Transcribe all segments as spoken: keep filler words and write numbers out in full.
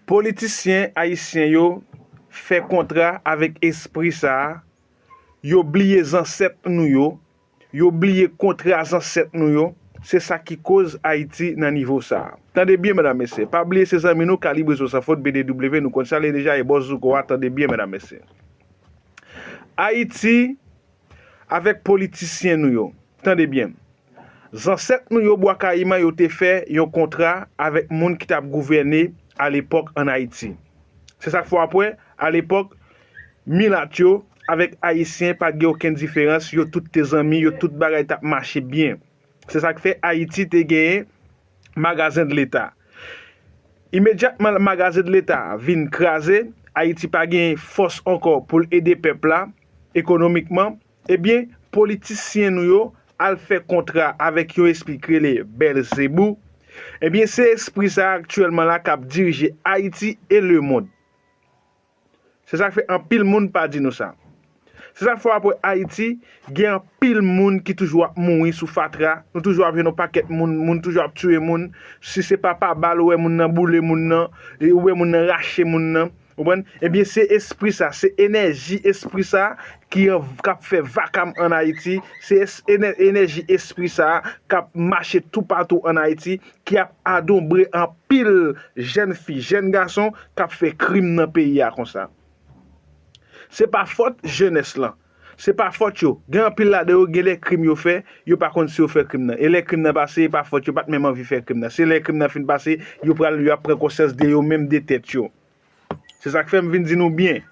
Politisyen ayisyen yo fè kontra avèk espri sa a, yo bliye zansèt nou yo, yo bliye kontra zansèt nou yo, se sa ki koz Ayiti nan nivo sa a. Tande byen, medam, mesye, pa bliye se zanmi nou, Kalibre Zo San Fot, B D W, nou konn sa l ye deja, e bòs Zouko a, tande byen, medam, mesye. Ayiti, avèk politisyen nou yo, tande byen, zansèt nou yo, Bwa Kayiman, yo te fè yon kontra avèk moun ki t ap gouvène alepòk ann Ayiti. Se sa k fè w ap wè, alepòk, milat yo avèk ayisyen pa t gen okenn diferans, yo tout te zanmi, yo tout bagay t ap mache byen. Se sa k fè Ayiti te genyen magazen de leta. Imedyatman magazen de leta vin kraze, Ayiti pa gen fòs ankò pou l ede pèp la ekonomikman, ebyen, politisyen nou yo al fè kontra avèk yon espri k rele Bèlzebou. Ebyen, se espri sa a aktyèlman la k ap dirije Ayiti e lemonn. Se sa k fè anpil moun pa di nou sa. Se sa k fè w ap wè Ayiti, gen anpil moun ki toujou ap mouri sou fatra. Nou toujou ap jwenn yon pakèt moun, moun toujou ap tiye moun. Si se pa pa bal, ou wè moun nan boule moun nan, e ou wè moun nan rache moun nan. Ou konprann? Ebyen, se espri sa, se enèji espri sa ki an, k ap fè vakam ann Ayiti. Se es-, enè-, enèji espri sa k ap mache toupatou ann Ayiti, ki ap adonbre anpil jèn fi, jèn gason k ap fè krim nan peyi a konsa. Se pa fòt jenès lan. Se pa fòt yo. Gen anpil ladan yo, gen lè krim yo fè, yo pa konn si yo fè krim nan. E lè krim nan pase, e pa fòt yo, pa t menm anvi fè krim nan. Se lè krim nan fin pase, yo pral, y ap pran konsyans de yo menm, de tèt yo. Se sa k fè m vin di nou byen.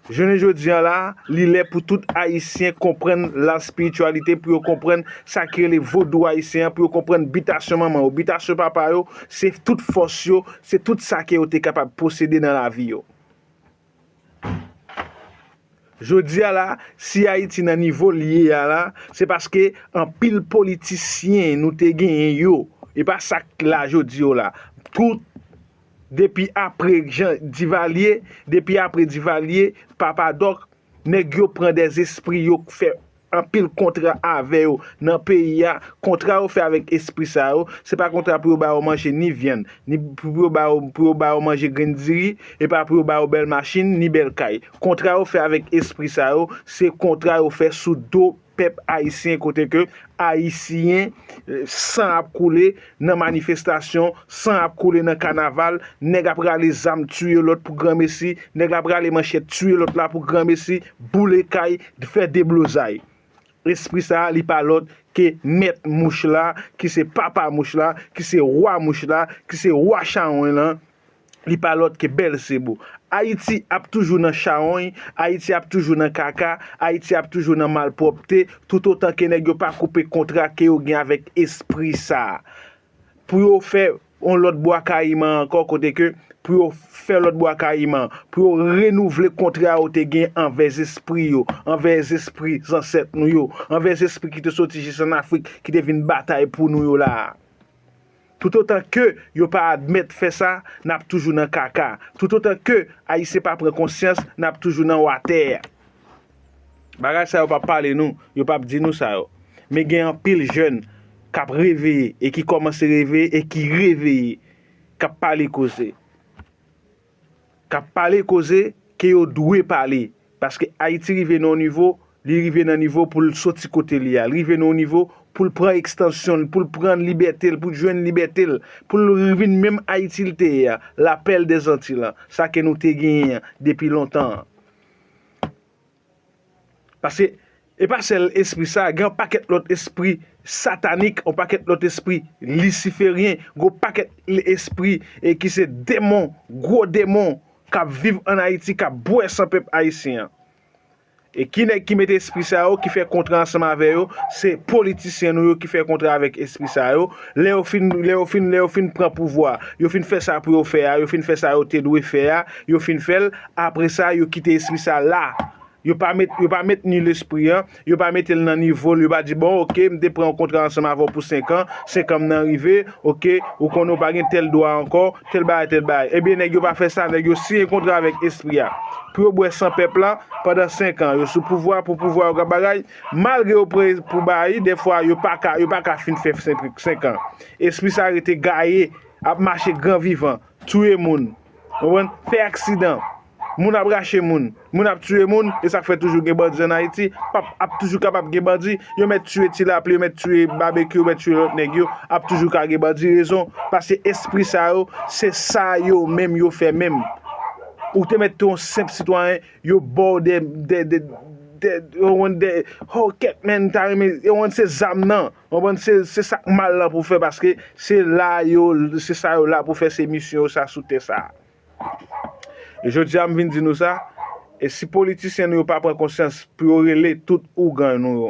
Jounen jodi a la, li lè pou tout Ayisyen konprann la spirityalite, pou yo konprann sa ki rele vodou ayisyen an, pou yo konprann bitasyon manman yo, bitasyon papa yo, se tout fòs yo, se tout sa ke yo te kapab posede nan lavi yo. Jodi a la, si Ayiti nan nivo l ye a la, se paske anpil politisyen nou te genyen yo, e pa sa k la jodi yo la. Tout depi apre Jan Divalye, depi apre Divalye, Papa Dòk, nèg yo pran dèzespri, yo fè anpil kontra avè yo nan peyi a. Kontra yo fè avèk espri sa yo, se pa kontra pou yo ba yo manje ni vyann, ni pou yo ba yo, pou yo ba yo manje grenn diri, e pa pou yo ba yo bèl machin ni bèl kay. Kontra yo fè avèk espri sa yo, se kontra yo fè sou do pèp ayisyen, kote ke Ayisyen, eh, san ap koule nan manifestasyon, san ap koule nan kanaval, nèg ap rale zam tiye lòt pou granmesi, nèg la ap rale manchèt tiye lòt la pou granmesi, boule kay, fè deblozay. Espri sa a, li pa lòt ke mèt mouch la, ki se papa mouch la, ki se wa mouch la, ki se wa chawony lan. Li pa lòt ke Bèlzebou. Ayiti ap toujou nan chawony, Ayiti ap toujou nan kaka, Ayiti ap toujou nan malpwòpte, toutotan ke nèg yo pa koupe kontra ke yo gen avèk espri sa a. Pou yo fè yon lòt Bwa Kayiman ankò, kote ke pou yo fè lòt Bwa Kayiman, pou yo renouvle kontra yo te gen anvè zespri yo, anvè zespri zansèt nou yo, anvè zespri ki te soti jis ann Afrik, ki te vin batay pou nou yo la a. Toutotan ke yo pa admèt fè sa, n ap toujou nan kaka. Toutotan ke Ayisyen pa pran konsyans, n ap toujou nan watè. Bagay sa yo p ap pale nou, yo p ap di nou sa yo. Men gen anpil jèn k ap reveye e ki kòmanse reveye e ki reveye, k ap pale koze. K ap pale koze ke yo dwe pale. Paske Ayiti rive nan yon nivo, li rive nan nivo pou l soti kote li a. Li rive nan yon nivo pou l pran ekstansyon l, pou l pran libète l, pou l jwenn libète l, pou l vin menm Ayiti l te ye a, lapèl dè Zanti lan, sa ke nou te genyen an depi lontan an. Paske e pa sèl espri sa, gen yon pakèt lòt espri satanik, yon pakèt lòt espri lisiferyen, gwo pakèt espri e ki se demon, gwo demon k ap viv ann Ayiti, k ap bwè san pèp ayisyen an. E ki nèg ki mete espri sa yo, ki fè kontra ansanm avè yo? Se politisyen nou yo ki fè kontra avèk espri sa yo. Lè yo fin, lè yo fin, lè yo fin pran pouvwa, yo fin fè sa pou yo fè a, yo fin fè sa yo te dwe fè a, yo fin fè l, apre sa, yo kite espri sa la. Yo pa met, yo pa mentni lespri an, yo pa mete l nan nivo l, yo pa di, "Bon, oke, m te pran yon kontra ansanm avè w pou senk an, senk an m nan rive, oke, ou konnen w pa gen tèl dwa ankò, tèl bagay, tèl bagay." Ebyen, nèg yo pa fè sa, nèg yo siyen kontra avèk espri a. Pou yo bwè san pèp la pandan senk an, yo sou pouvwa, pou pouvwa yo ka bagay, malgre yo prè pou bay, dèfwa yo pa ka, yo pa ka fin fè senk, senk an. Espri sa rete gaye, ap mache gran vivan. touye moun, konprann, fè aksidan. Moun ap rache moun, moun ap tiye moun, e sa k fè toujou gen bandi ann Ayiti, p ap, ap toujou kapab gen bandi, yo mèt tiye Ti Lapli, yo mèt tiye Babekyou, yo mèt tiye lòt nèg yo, ap toujou ka gen bandi, rezon, paske espri sa yo, se sa yo menm yo fè menm. Ou te mèt te yon senp sitwayen, yo ba w de, de, de, de, yo konn de, oh, kèt men, ta renmen, yo konn se zam nan, konprann, se, se sa k mal lan pou fè, paske se la yo, se sa yo la pou fè, se misyon yo sa sou tè sa. E jodi a, m vin di nou sa, e si politisyen nou yo pa pran konsyans pou yo rele tout ougan nou yo,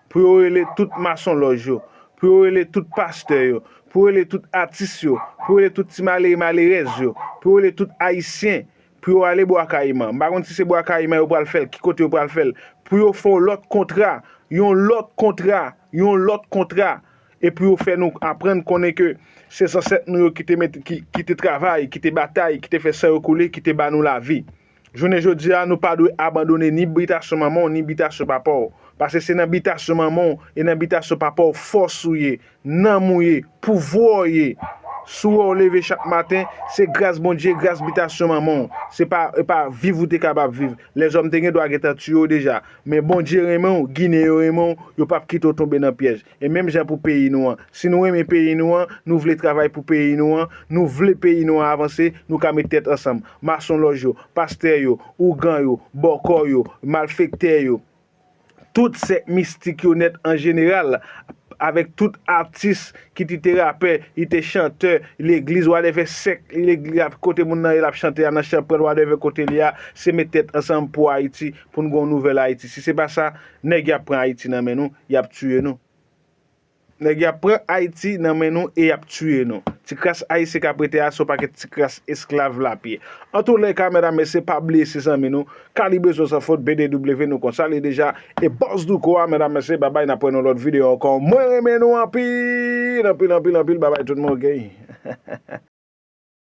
pou yo rele tout masonlòj yo, pou yo rele tout pastè yo, pou yo rele tout atis yo, pou yo rele tout ti malere malerèz yo, pou yo rele tout ayisyen, pou yo ale Bwa Kayiman. M pa konn si se Bwa Kayiman yo pral fè l, ki kote yo pral fè l, pou yo fè yon lòt kontra, yon lòt kontra, yon lòt kontra, e pou yo fè nou aprann konnen ke se zansèt nou yo ki te mete, ki, ki te travay, ki te batay, ki te fè san yo koule, ki te ba nou lavi. Jounen jodi a, nou pa dwe abandone ni bitasyon manman w, ni bitasyon papa w. Paske se nan bitasyon manman w e nan bitasyon papa w fòs ou ye, nanm ou ye, pouvwa w ye. Si w wè w leve chak maten, se gras Bondye, gras bitasyon manman w. Se pa, e pa viv ou te kapab viv. Lèzòm te gen dwa gentan tiye w deja. Men Bondye renmen w, Ginen yo renmen w, yo p ap kite w tonbe nan pyèj. E menm jan pou peyi nou an. Si nou renmen peyi nou an, nou vle travay pou peyi nou an, nou vle peyi nou an avanse, nou ka met tèt ansanm. Masonlòj yo, pastè yo, ougan yo, bòkò yo, malfektè yo, tout sèk mistik yo nèt an jeneral, avèk tout atis ki te, te rapè, li te chantè, legliz, whatever sèk, legliz, kote moun nan ye l ap chante a, nan chanpwèl, whatever kote li a, se met tèt ansanm pou Ayiti, pou n gen yon nouvèl Ayiti. Si se pa sa, nèg y ap pran Ayiti nan men nou, y ap tiye nou. Nèg y ap pran Ayiti nan men nou e y ap tiye nou. Ti kras ayisyen k ap rete a, se yon pakèt ti kras esklav lapye. Antoulèka, medam, mesye, pa bliye se zanmi nou. Kalibre zo san fot, B D W, nou konn sa l ye deja. E Boss Douko a, medam, mesye, babay, n ap wè nan lòt videyo ankò. Mwen renmen nou anpil, anpil, anpil, anpil. Babay tout moun, ok?